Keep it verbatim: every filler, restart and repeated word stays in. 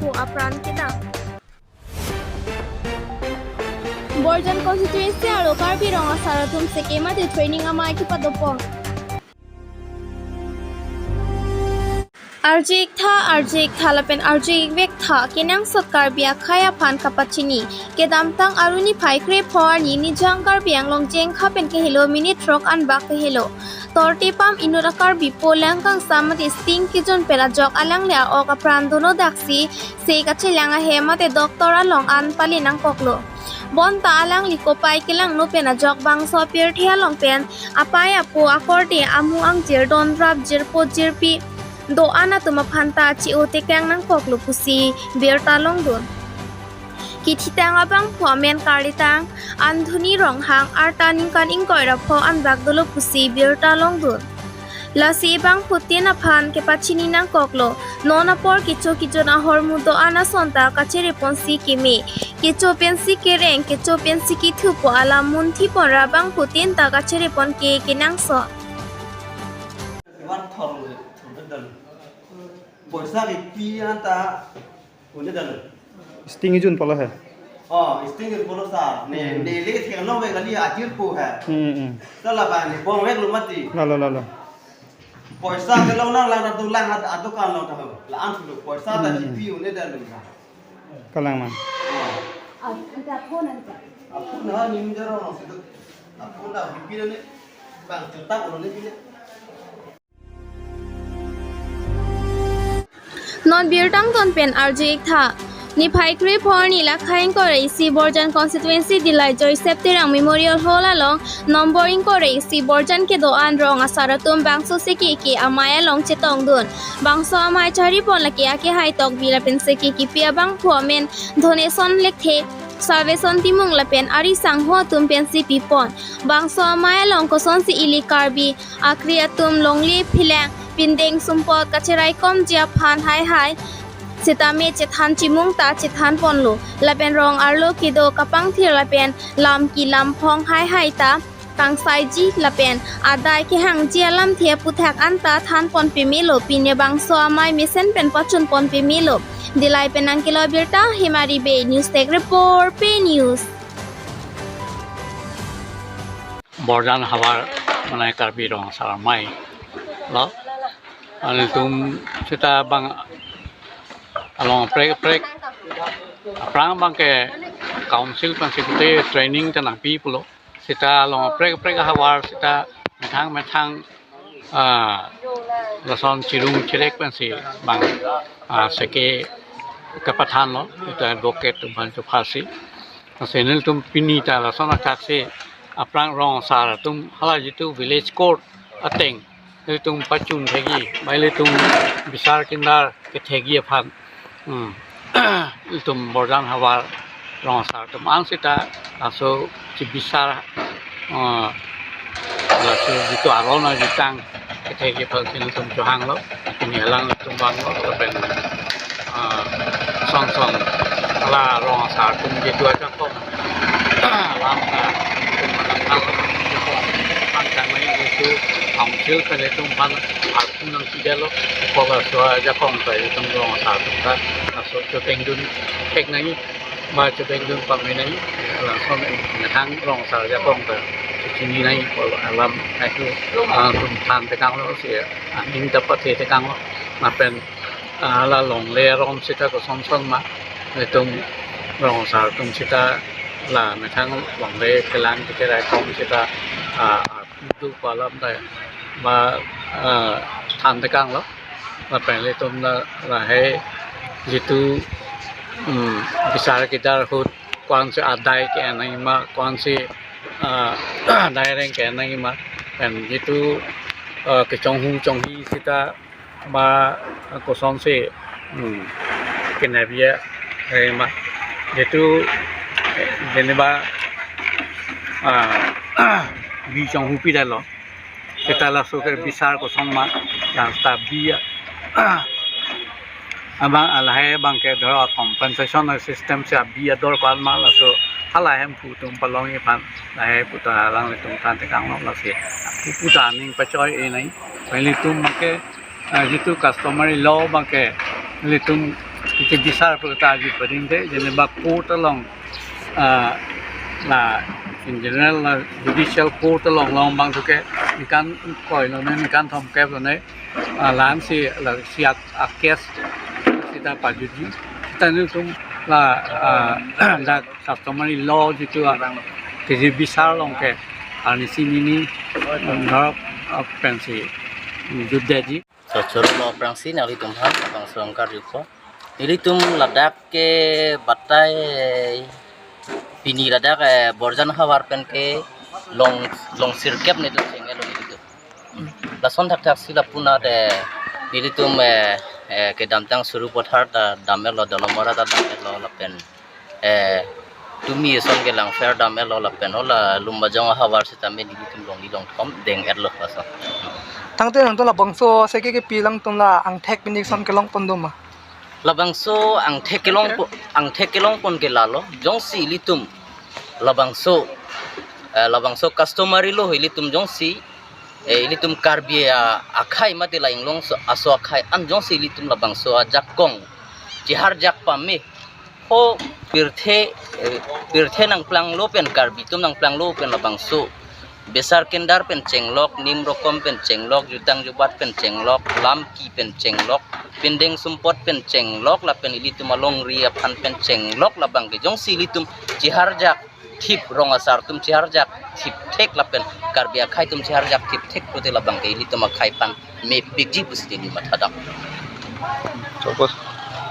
pu apran kedam. Borjan constituency arlo Karbi Rong Asar atum seke mate training amei kepadopon. Arju-ik tha, arju-ik tha lapen arju-ik vek tha, kenangsot Karbi akhei aphan kapachini. Kedamtang Arni niphai krepho arni Nijang Karbi Anglong Jengkha pen kehelo minute throk anbak kehelo. Torte pam inut a-Karbi po lang kangsam mate sting kejun pen ajok alangli a-ok apran dono daksi se kachelang ahem mate doctor along an pale nangkoklo. Bonta alangli kopai kelangno pen ajok bangso apirthe along pen apei apo akorte amu angjir donrap jirpo jirpi do-an atum aphan ta chi-o tekang nangkoklo pusi birta longdun. Kethitang abangphu amen karlitang Andhuni Ronghang, arta ningkan ingkoi ra pho anbak dolo pusi birta longdun. Lasi bangphutin aphan kepachini nangkoklo. Non apor kecho kejun ahormu do-an ason ta kachereponsi keme. Kecho pensi kereng, kecho pensi kethupo alam munthipon ra bangphutin ta kacherepon ke kenangsot. Poisa kipi anta Sting ijun polo he. Oh, sting ijun polo sir. Ne, hmm, ne le thenglo ve kali ajirpo he. Hmm, hmm. Sala ba ne bong veklo mati. Lalo, lalo. Poisa kelong nang lang adu lang ad-, adukan long tahu. La an sulu poisa ta, hmm, chipi une da lu. Kalang man. Oh. Ah, anta phone anta. Aphone ha ning jaro no situ. Aphone da bipi ne bang cetak lo ne bile. Non birta angton pen arju-ik tha. Niphai krepho arni lakha ingkoi ra isi Borjan constituency Dillai Joisep Terang Memorial Hall along nombor ingkoi ra isi Borjan kedo-an rong asar atum bangso seke ke amei along chetongdun. Bangso amei charipon lake akehai tokbi lapen seke kepi abangphu amen Dhoneson Lekthe, Salvation Timung lapen ari sangho atum pensi pipon. Bangso amei along kosonsi ili Karbi akri atum longle philang pindeng sumpot kacheraikomji aphan haihai sitame chethan chimung ta chethanponlo. Lapen rong arlo kedo kapangthir lapen lam kelam phong haihai ta kangsaiji lapen adai kehangji alamthe aputhak anta thanpon pemelo, pine bangso amei mesen pen pachunpon pemelo. Dillai pen nangkelo birta Hemari Bey, News Desk Report, Pei News. Borjan havar manai Karbi Rong Asar Amei lo. Anitum seta bang along prek prek aphrang abangke council pensi pute training ta nangpi pulo. Seta along prek prek havar seta methang methang, ah, lason chirung chirek pensi bang, ah, seke kepathanlo, seta advocate atum aphan chopha si. Lasi nelitum pini ta lason athak si aphrang rong asar atum hala jitu village court ateng nelitum pachun thekji, bai nelitum bisar kindar kethekji aphan. Hmm. Nelitum Borjan havar rong asar atum an seta laso chibisar, ah, laso jitu aron ajutang kethekji aphan si nelitum chohanglo, pini alanglitum vanglo, lapen, ah, son son hala rong asar atum jitu ajakong alam ta nelitum manang hal ajakong aphan tangmai jitu council pen nelitum aphan arpu nangpidetlo, kola so ajakong ta nelitum rong asar atum ta laso chotengdun thek nangji, ba chotengdun pame nangji, lason methang rong asar ajakong ta chini nangji pu alam ahu, ah, atum than tekanglo si, ah, aning ta pathe tekanglo. Lapen, ah, la longle aron seta koson son ma, nelitum rong asar atum seta la methang longle kelang kecherai atum seta, ah, ah, do pu alam ta ba, ah, than tekanglo. Lapen nelitum la lahai jitu, hmm, bisar kidar ahut ko-ansi adai ke-en nangji ma, ko-ansi, ah, adai areng ke-en nangji ma, pen jitu, ah, kechonghu chonghi seta ba kosonsi, hmm, kenep ya, eh, ma, jitu, eh, jeniba, ah, bi chonghu pidetlo. Seta laso ke bisar koson ma, yang seta bi, ah, abang lahai abangke dhoro compensation system si abi ador ko-an ma, laso hala hemphu atum palongji aphan lahai puta alanglitum than tekanglo. Lasi pu puta aning pachoi-e nangji. Pen nelitum abangke, ah, jitu customary law abangke nelitum Iti bisar pu ta arju padingte, jeneba court along, ah, la in general la judicial court along long abang thuke ningkan ingkoi lo ne, ningkan thomkep lo ne, ah, la-ansi la isi a, a case sita pajuji. Sita nelitum la, ah, dak customary law jitu a, keji bisar along ke arnisi nini, um, dhorok, ah, pensi jutdetji. So, choro lo aphrangsi nanglitum aphan labangso angkar yuko. Nelitum ladak ke batai pini ladak, eh, Borjan havar pen ke long, long sirkep netum cheng-etlo nelitum. Lason thakthaksi lapu-an te nelitum, eh, eh, kedamtang Sarupathar ta dam-etlo, Dolamara ta dam-etlo lapen, eh, Tumi ason ke Langpher dam-etlo lapen hala Lumbajong ahavar sitame nelitum longni longthom deng-etlo lason. Tangte nangtum labangso seke kepi alangtum la angthek pini ason kelong pon do ma? Labangso angthek kelong po-, angthek kelong pon ke lalo, jongsi ilitum labangso, eh, labangso customary law ilitum jongsi, eh, ilitum Karbi a, akhei mate la inglong so, aso akhei an jongsi ilitum labangso ajakong chiharjak pame, ho pirthe, eh, pirthe nangplanglo pen, Karbi atum nangplanglo pen labangso besar kendar pen chenglok, nim rokom pen chenglok, jutang jubat pen chenglok, lam ki pen chenglok, pindeng sumpot pen chenglok, lapen ilitum alongri aphan pen chenglok, labang ke jongsi ilitum chiharjak thip, rong asar atum chiharjak thipthek lapen Karbi akhei atum chiharjak thipthek pute labang ke ilitum akhei aphan mepikji pusi neli matha dam. Suppose